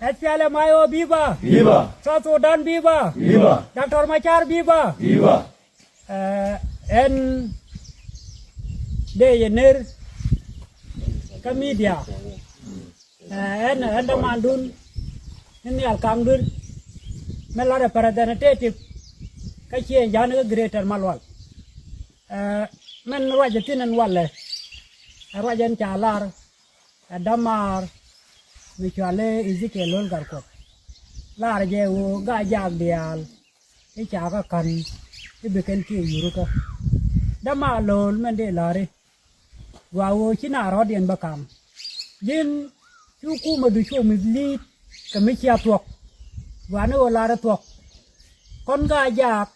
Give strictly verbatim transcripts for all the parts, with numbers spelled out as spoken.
S P L M I O viva! Viva! South Sudan viva! Viva! Doctor Machar viva! Viva! Ɛn dee yɛ ner kä media. Ɛn ɛn dämandun ni nhial kaŋ duer mi la representative kä Ciëŋ Ja̱a̱ŋ kä Greater Malual. Mɛn ruacɛ thi̱n ɛn walɛ, ɛ ruac ɛn ca lar ɛ dämaar mi cɔalɛ Ezekiel Lol Gatkuɔth. Lar jɛ ɣöö Gaa-jaak diaal i̱ ca kä ka̱n i̱ bi kɛn kiɛ yurikä. Dämaar Lol, mɛn dee la̱ri gɔaa ɣöö ci naath rɔ̱diɛn bä ka̱m. Ji̱n cu kumɛdu cu mislead kɛ mi cia thuɔ̱k. Gɔaa ni ɣöö lar i̱ thuɔ̱k. Kɔn Gaa-jaak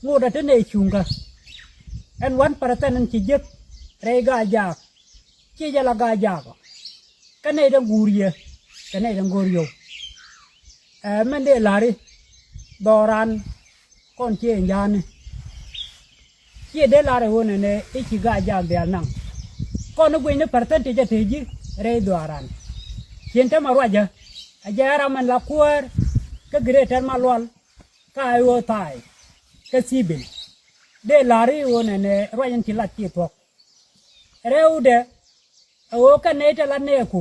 ŋotdä te nɛy cuŋkä. Ɛn one percent ɛn ci jek rɛy Gaa-jaak, ci jɛ la Gaa-jaak ɔ. Kä nɛy tin guur yɛ kɛ nɛy tin go̱o̱r yio̱w. Ɛ mɛn dee la̱ri dhɔran kɔn Ciëŋ Ja̱a̱ŋni. Ciɛ dee lar ɛ ɣöö nɛnɛ i̱ ci Gaa-jaak diaal naŋ. Kɔn i̱ guicni percentage ɛ te ji̱ rɛy dhɔaran. Cieŋ täämɛ ruacä, ɛ jɛ ram ɛn la kuäär kä Greater Malual, kä Ayo Thai, kä Sibil. Dee la̱ri ɣöö nɛnɛ ruac in ci lat ci thuɔ̱k. Rɛwdɛ ɛ ɣöö kɛn nɛy te la nɛɛku.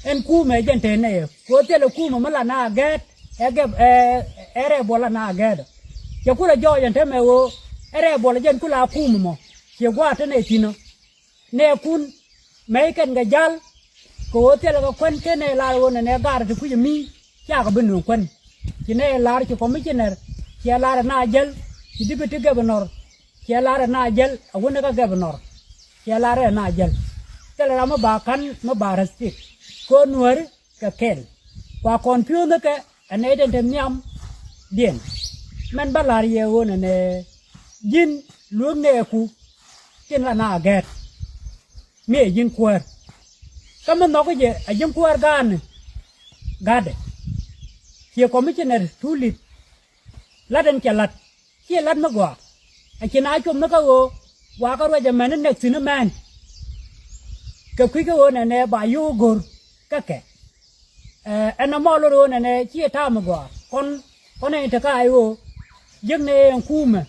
Ɛn kumɛ jɛn te nɛy ɛ kɛ ɣöö thilɛ kumɛ mi la na gɛɛt ɛ gɛp ɛ, ɛ rɛɛ buɔl la na gɛɛt ɔ. Cɛ kulɛ jɔɔc ɛn täämɛ ɣöö ɛ rɛɛ buɔl ɛ jɛn kulɛ a kumɛ mɔ. Ciɛ gua̱a̱th te nɛy thi̱n ɔ. Nɛɛkun mɛy kɛn kɛ ja̱l kɛ ɣöö thilɛ kɛ kuän, /ken nɛy lar ɣöö nɛnɛ gaarɛ ti kui̱c ɛ mi cakɛ bi nööŋ kuän. Ci nɛy lar, ci commissioner ciɛ lar ɛ na jäl, ci deputy governor ciɛ lar ɛ na jäl, a wunɛ kä governor ciɛ lar ɛ na jäl. Thilɛ ram mi ba ka̱n mi ba respect kɛ ɣöö Nuääri kɛ kɛl. Kua confuse ni kɛ ɛ nɛy tin te nhiamdiɛn. Mɛn bä la̱r yɛ ɣöö nɛnɛ ji̱n luek nɛɛku tin la na gɛɛt. Mi ɛ ji̱n kuäär. Kä mi nhɔki jɛ ɛ ji̱n kuäär ga̱a̱ni. Ga̱tdɛ ciɛ commissioner Tulit la̱t ɛn cɛ la̱t. Ciɛ la̱t mi gɔaa. A ci na com ni kä ɣöö wakä ruac ɛmɛn ni nɛk thi̱n ɛmɛn. Kɛ kui̱ kä ɣöö nɛnɛ ba yio̱w go̱r kä kɛ. Ɛ ɛn ɛmɔ lot ɣöö nɛnɛ ciɛ ta̱a̱ mi gɔaa. Kɔn kɔn ɛn te kä Ayo, jiäk nɛy ɛn kumɛ.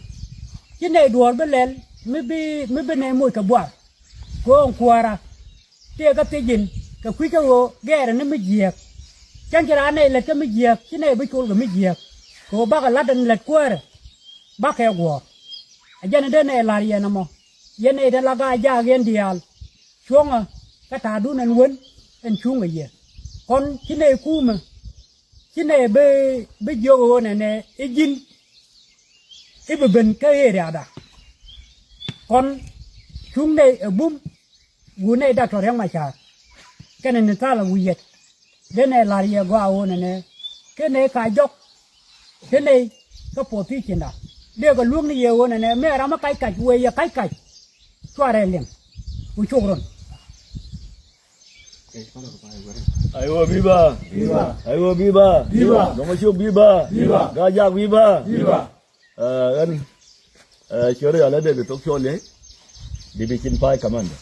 Ci nɛy duɔ̱ɔ̱r bi lɛl mi bi, mi bi nɛy moc kɛ buar. Kɛ ɣöö ɛn kuäärä tëëkä thiec in kɛ kui̱ kä ɣöö gɛɛrɛ ni mi jiääk. Cäŋ ci raan nɛy lät kä mi jiääk, ci nɛy bi col kɛ mi jiääk. Kɛ ɣöö bakɛ la̱t ɛn lät kuäärä bakɛ guɔ̱ɔ̱r. Ɛ jɛn in dee nɛy la̱r yɛn ɛmɔ. Yɛn nɛy te la Gaa-jaak yɛn diaal, cuɔ̱ŋä kä ta̱a̱dun ɛn wen ɛn cuŋ kɛ yɛ. Kɔn ci nɛy kumɛ, ci nɛy bi, bi jiök ɣöö nɛnɛ i̱ ji̱n i̱ bi ben kä area da. Kɔn cuŋ nɛy ɛ bum, wut nɛy Doctor Riek Machar kɛnɛ ni tha̱a̱l ɛ wi̱i̱ yɛt. Dee nɛy la̱r yɛ gɔaa ɣöö nɛnɛ /ken nɛy ka jɔk te nɛy kä position da. Dee kɛ luäk ni yɛ ɣöö nɛnɛ mëë ram mi kac kac wëë yɛ kac kac. Cuarɛ liŋ ku cuk run. Ayo viva! Viva! Ayo viva! Viva! Nɔmɔ cuk viva! Viva! Gaa-jaak viva! Viva! Ɛn ciöri alɛ David Thok Cuɔl Liey, Division Five Commander.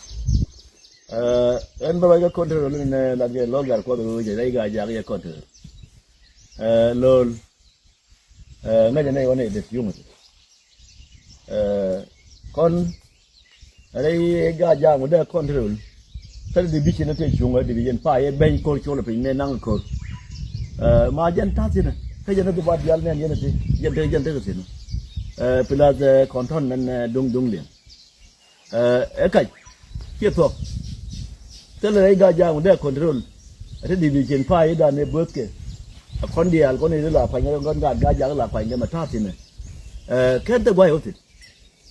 Ɛn bä ruac kä control ni nɛ lat kɛ Lol Gatkuɔth ɣöö jɛ rɛy Gaa-jaak yɛ control. Lol, ŋäcɛ nɛy ɣɔn ɛ det yuŋ. Kɔn rɛy Gaa-jaak ŋu dee control. Thilɛ division ni te cuŋ ɛ division five ɛ beny ko̱r col piny nɛ naŋ ko̱r. Ma jɛn ta̱thi̱n kä jɛn te dhubat diaal nɛn yɛn ti jɛn te jɛn te kɛ thi̱n. Plus kɔn tɔn mɛn duŋ duŋ liɛn. Ɛ kac ciɛ thuɔ̱k. Thilɛ rɛy Gaa-jaak ŋu dee control. Ɛ te division five i̱ dan ɛ bo̱o̱thkɛ. Ɛ kɔn diaal kɔn i̱ la kuany kɛ kɔn gaat Gaa-jaak la kuany kɛ mɛ ta̱thi̱n ɛ. Kɛn te gua̱c ɣöö thi̱n.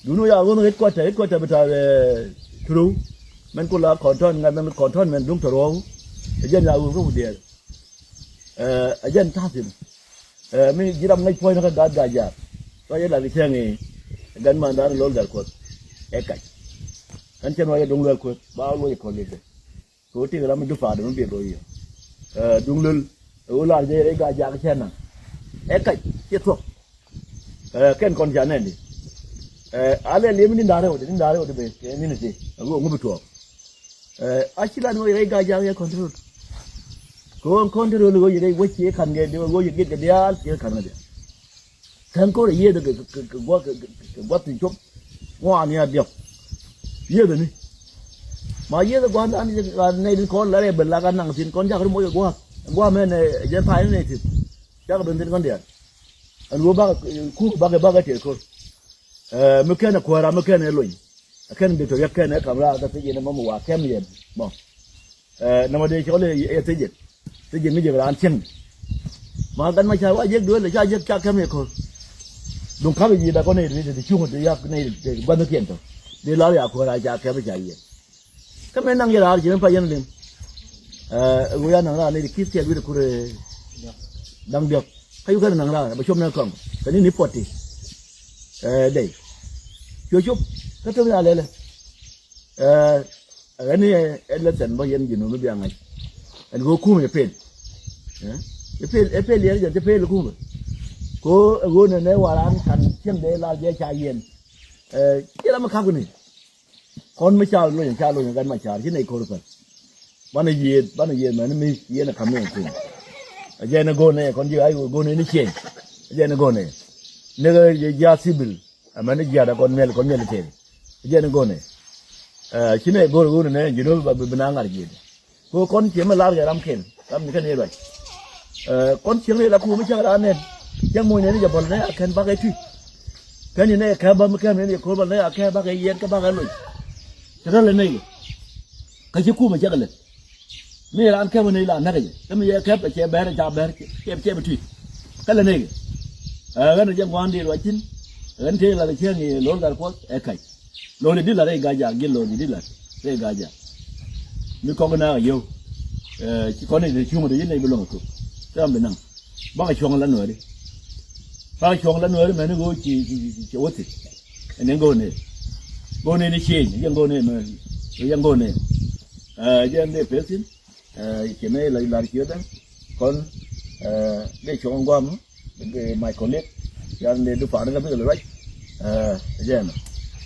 Duundɛ ya ɣöö headquarter, headquarter bi ta̱a̱ Turew. Mɛn ku la kɔn tɔn ŋa̱th mɛn kɔn tɔn mɛn duŋ tɔ̱ ruɔ̱ɔ̱k. Ɛ jɛn ya ɣöö kä ku diɛɛr. Ɛ jɛn ta̱thi̱n. Mi ji̱ ram ŋäc puɔ̱ny ni kä gaat Gaa-jaak. Ruac ɛ la kɛ cäŋ i̱ gan mandan Lol Gatkuɔth. Ɛ kac. Ɛn cɛn ruac ɛ duŋ luɛl kueth ba luɔc ɛ kɔn li̱kdɛ. Kɛ ɣöö tëëkɛ ram mi dup pa̱a̱t mi biɛt kɛ ɣöö yiëë. Duŋ lel ɛ ɣöö lar jɛ rɛy Gaa-jaak cɛ naŋ. Ɛ kac ciɛ thuɔ̱k. Kɛn kɔn ca nɛn di. A lɛ liɛm ni da̱rɛ wä di ni da̱rɛ wä di ben kɛ ni ni ti a ɣöö ŋu bi tuɔɔk. A ci lar ni wä rɛy Gaa-jaak yɛ control. Kɛ ɣöö ɛn kɔn ti rööl ɣöö yɛ dee wec ciɛ ka̱n kɛ, dee wec yɛ giɛt kɛ diaal ciɛ ka̱n kɛ diaal. Tɛn ko̱r ɛ yiëëdɛ kɛ, kɛ, kɛ gua̱th, kɛ, kɛ, kɛ gua̱th ti cop ŋuan ya diɔ̱k. Yiëëdɛ ni. Ma yiëëdɛ gua̱th dan, nɛy din kɔn la rɛy ben la ka naŋ thi̱n kɔn cakɛ ri moc kɛ gua̱th. Gua̱th mɛn ɛ jɛn pay ni nɛy thi̱n. Cakɛ ben thi̱n kɔn diaal. Ɛn ɣöö bakɛ, kuk bakɛ, bakɛ tëë ko̱r. Ɛ, mi kɛn ɛ kuäär, mi kɛn ɛ lony. Ɛ kɛn bi tɔ yɛ kɛn ɛ kam raar kä thiec yɛn ɛ mɔm wa kɛm yɛn mɔ. Ɛ, nɔmɔ dee cɔl ɛ thiec yɛn. Thiec yɛn mi jek raan cieŋ. Ma gat ma ca wa jek duel ca jek ca kɛm yɛ ko̱r. Duŋ ka̱p yɛ ji̱ da kɔn ɛ ri ti cuŋ ti yak ni ti gua̱thnikiɛn tɔ. Dee lar ya kuäär a ca kɛm ca yɛn. Kä mëë naŋ yɛ raar ci ni pa yɛn liŋ. Ɛ, ɣöö ya naŋ raar ni ki̱th tiɛt wi̱r kur, ɛ, da̱ŋ diɔ̱k. Kä yuk kɛn naŋ raar bɛ cop ni kɔŋ kɛ ni ni puɔt ti. Ɛ, dɛy. Cuɛ cop kä te mi a lɛlɛ. Ɛ, ɣän ni ɛ, ɛ lɛthɛn bä yɛn ji̱ nu mi bia ŋa̱c. Ɛn ɣöö kum ɛ pel. Ɛ, ɛ pel, ɛ pel yɛn jɛn te pel kum. Ko ɛ ɣöö nɛ nɛ waran kan cieŋ dee lal jɛ ca yɛn. Ɛ, ci ram mi kak ni. Kɔn mi ca lony, ca lony gat ma car ci nɛy ko̱r päl. Banɛ yiëë, banɛ yiëë mɛn mi yiëë ni ka̱m ni kum. A jɛn ni go̱o̱r nɛ kɔn ji̱ ay go̱o̱r nɛ ni cieny. A jɛn ni go̱o̱r nɛ. Ni kɛ jiath civil. Ɛ mɛn ni jiath a kɔn miɛl, kɔn miɛl tëëri. A jɛn ni go̱o̱r nɛ. Ɛ, ci nɛy go̱o̱r go̱o̱r nɛ ji̱ ni ba bi na ŋa̱r ji̱. Ko kɔn ciɛ mi lar kɛ ram ken, ram ni kɛn i̱ ruac. Ɛ, kɔn cieŋ ni la kuum mi cak ran nɛn. Cieŋ muc nɛn i̱ jɛ bɔl nɛ a kɛn bakɛ tui. Kɛn i̱ nɛ kɛ bä mi kɛn nɛn i̱ ko̱r bä nɛ a kɛ bakɛ yɛn kɛ bakɛ loc. Cɛ rɔ lɛ nɛy kɛ. Kä ci kuum cak lɛ. Mi ran kɛ mi nɛy la näk jɛ. Kä mi yɛ kɛ pɛ cɛ bɛr ca bɛr cɛ cɛ bɛ tui. Kä lɛ nɛy kɛ. Ɛ, ɣän jɛ ŋuan di ruac cin. Ɣän tëë la kɛ cieŋ i̱ lo̱l gat kuɔth ɛ kac. Lo̱li di la rɛy Gajak, ji̱ lo̱li di la rɛy Gajak. Mi kɔk na yio̱w. Ɛ, ci kɔn i̱ cuŋ di yɛn nɛy bi luɔ̱ŋ tuk. Ram bi naŋ. Bakɛ cuɔ̱ŋ la nuääri. Bakɛ cuɔ̱ŋ la nuääri mɛn i̱ ɣöö ci, ci, ci, ci wä thi̱n. Ɛn i̱ go̱o̱r nɛ. Go̱o̱r nɛ ni cieeny, yɛn go̱o̱r nɛ nuääri. Yɛn go̱o̱r nɛ. Ɛ, jɛn dee peth thi̱n. Ɛ, ci mɛ la lar ciötdä. Kɔn, ɛ, dee cuɔ̱ŋ gua̱a̱m. Dee my colleague, yan dee du pa̱a̱r ni kä bikɛ lɛ ruac. Ɛ, jɛn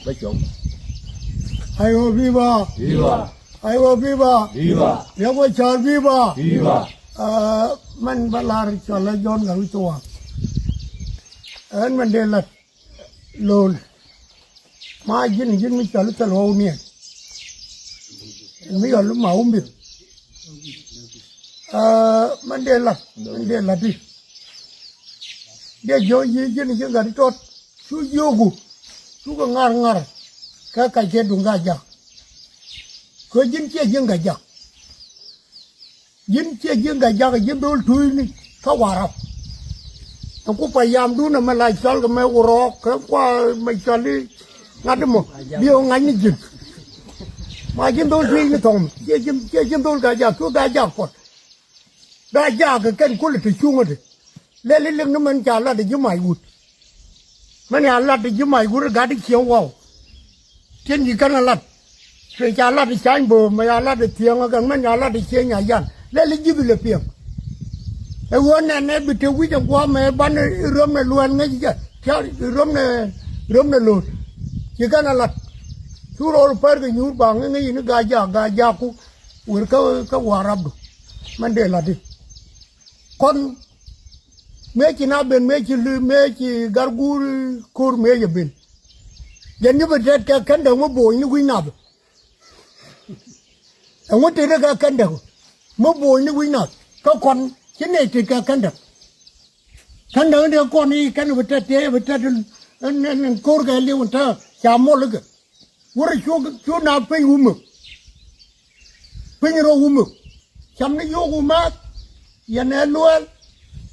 bä cɔk. Aywa, viva! Viva! Aywa, viva! Viva! Riɛk wä ca̱r, viva! Viva! Ɛ, mɛn bä lar cɔl ɛ Jɔ̱ɔ̱n Gatwec Thok Waak. Ɛn mɛn dee la̱t lo̱l. Ma ji̱n, ji̱n mi cɔl i̱ thil ɣɔw niɛn. Mi yɔl ma wä mith. Aa, mɛn dee la̱t, mɛn dee la̱t i̱. Dee jiök ji̱ ji̱n, ji̱n gat i̱ tɔt. Cu jiöku, cukɛ ŋa̱r ŋa̱r. Kɛ kac kɛ duŋ Gajak. Kɛ ji̱n ciɛ ji̱n Gajak. Ji̱n ciɛ ji̱n Gajak, ji̱n dhol tuucni kä Warap. Ɛn ku payamdun ɛmɛ la cɔal kɛ mɛ Wurɔɔk, kɛ kua mɛ cɔal i̱ ŋa̱t mɔ, bi ɣä ŋa̱c ni ji̱n. Ma ji̱n dhol tuucni thɔŋ mɛ, ciɛ ji̱n, ciɛ ji̱n dhol Gajak, cu Gajak puɔt. Gajak kɛ kɛn kulɛ te cuŋä te. Lɛl i̱ liŋ ni mɛn ca lat i̱ ji̱ mac wut. Mɛn ya lat i̱ ji̱ mac wut i̱ gat i̱ cieŋ waw. Ti̱en ji̱ kɛn a lat. Cuɛ ca lat i̱ cany bo̱o̱m, mɛ ya lat i̱ thiëëŋ ɛ kɛn, mɛn ya lat i̱ cieŋ nya yan. Lɛl i̱ ji̱th ilɛ piɛŋ. Ɛ ɣöö nɛn ɛ bi te wi̱c ɛ gua̱a̱m ɛ ban i̱ röm nɛ luɛɛl ŋäc i̱ jɛ. Tia̱r i̱ röm nɛ, röm nɛ lo̱o̱t. Ci kɛn a lat. Cu rɔɔr pär kɛ nyuur ba ŋäc ŋäc in i̱ Gajak, Gajakku. Wer kä, kä Warapdu. Mɛn dee lat i̱. Kɔn mëë ci na ben, mëë ci luy, mëë ci gar guur ko̱r mëë yɛ ben. Jɛn ni bi tɛt kɛ kändäk mi bo̱o̱ny ni wi̱c nath. Ɛŋu tëë kɛ kändäk mi bo̱o̱ny ni wi̱c nath. Kä kɔn ci nɛy tëë kɛ kändäk. Kändäk ni kɔn i̱ kɛn bi tɛt tëë bi tɛt in, in, in ko̱r kɛ liw in tääk ca mol ikɛ. Wurɛ cu, cu na piny wumök. Piny rɔ wumök. Cam ni yuk wumääth. Yɛn ɛ luɛɛl.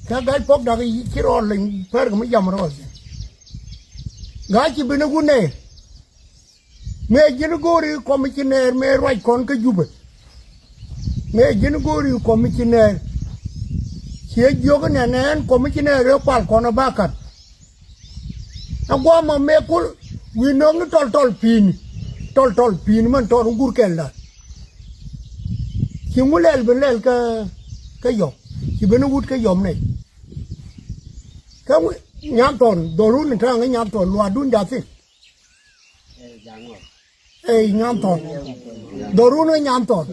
Kɛ ga̱c pɔk dak ci rɔ leny pɛr kɛ mi jam rɔ thi̱n. Ga̱c ci ben i̱ wun nɛɛr. Mëë ji̱n go̱o̱ri kɔmicinɛɛr mëë ruac kɔn kä Jubɛ. Mëë ji̱n go̱o̱ri kɔmicinɛɛr. Ciɛ jiök inɛn ɛn kɔmicinɛɛr ëë kual kɔn ɛ bakat. Ɛ guɔmɔ mëë kul wi̱i̱ nööŋni tɔl tɔl pi̱i̱ni. Tɔl tɔl pi̱i̱ni mɛn tɔl ŋur kɛl da̱a̱n. Ci ŋu lɛl ben lɛl kä, kä yɔm. Ci ben wut kä yɔm nɛy. Kä ŋu nyam tɔn dhɔrun in tääŋ ɛ nyam tɔn luaadun ja̱thin. Ey nyam tɔn. Dhɔrun ɛ nyam tɔn.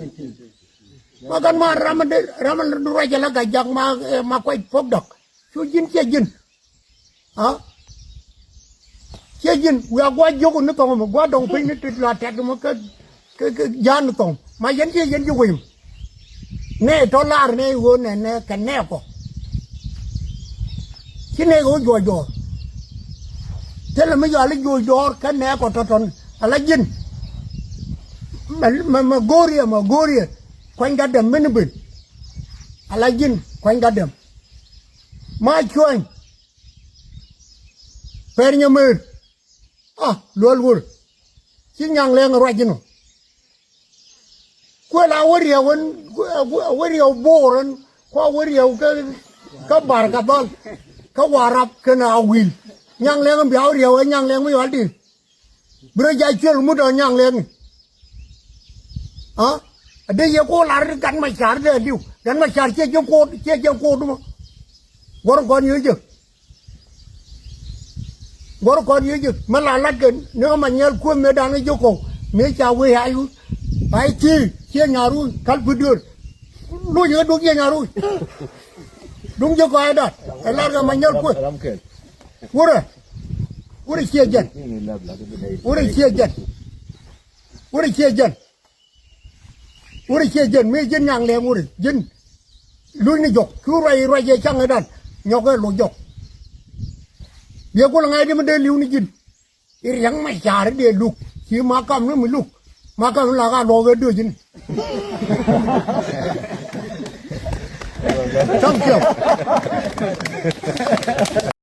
Ma kan ma ram de, ram de ruac ala Gajak ma, eh, ma kuac puɔk dɔk. Cu ji̱n ciɛ ji̱n. Ha? Ciɛ ji̱n, wiaa gua̱c jiök ni thɔŋ mɔ, gua̱c dɔŋ piny ni ti la tɛt mɔ kä, kä, kä ja̱a̱n ni thɔŋ. Ma yɛn ciɛ yɛn jiök wec mɔ. Nɛ tɔ lar nɛ ɣöö nɛ, nɛ kɛ nɛ kɔ. Ci nɛ ɣöö juɔc dɔɔr. Thilɛ mi yɔal i̱ juɔc dɔɔr kä nɛ kɔ tɔ̱tɔ̱n ala ji̱n. Mɛ, mɛ, mɛ go̱o̱riɛ, mɛ go̱o̱riɛ. Kuany gat dɛm mini ben. Ala ji̱n kuany gat dɛm. Ma cuɔ̱ny. Pɛr nyɛ mer. Ah, luɔl wur. Ci nyaŋ lɛŋ ruac inɔ. Kuɛ la wä riɛw ɛn, wä riɛw bo̱o̱r ɛn, kua wä riɛw kä, kä bar ka dhɔl, kä warap kɛn a wil. Nyaŋ lɛŋ ɛn bia wä riɛw ɛn nyaŋ lɛŋ mi yual di. Bi rɔ ja cuel mut ɔ nyaŋ lɛŋ. Ha? A dee yɛ ko̱o̱l lar gat ma car dee liw. Gat ma car ciɛ jɛ ko̱o̱t, ciɛ jɛ ko̱o̱t mɔ. Guɔ̱r kɔn yio̱ jɛ. Guɔ̱r kɔn yio̱ jɛ. Mɛ la lat kɛ ni ɣä ma nyɛl kuëm mëë dan ɣä jɛ kɔw. Mëë ca wee a yut. Ay ti, ciɛ nyaru, kal pi duël. Luny ɣä duŋ ciɛ nyaru. Duŋ jɛ kɔaɛ dat. Ɛ lar kɛ ma nyɛl kuëm. Wurɛ. Wurɛ ciɛ jɛn. Wurɛ ciɛ jɛn. Wurɛ ciɛ jɛn. Wurɛ ciɛ jɛn mëë ji̱n nyaŋ lɛɛŋ wurɛ ji̱n. Luc ni jɔk cu ruac ruac yɛ caŋ idan nyɔk ɛ loc jɔk. Biɛ gul ŋa̱c di mi dee li̱w ni ji̱n. I̱ riäŋ ma car i̱ dee luk ci ma kam ni mi luk. Ma kam ni la ka luɔk ɛ dööc ni. Thank you.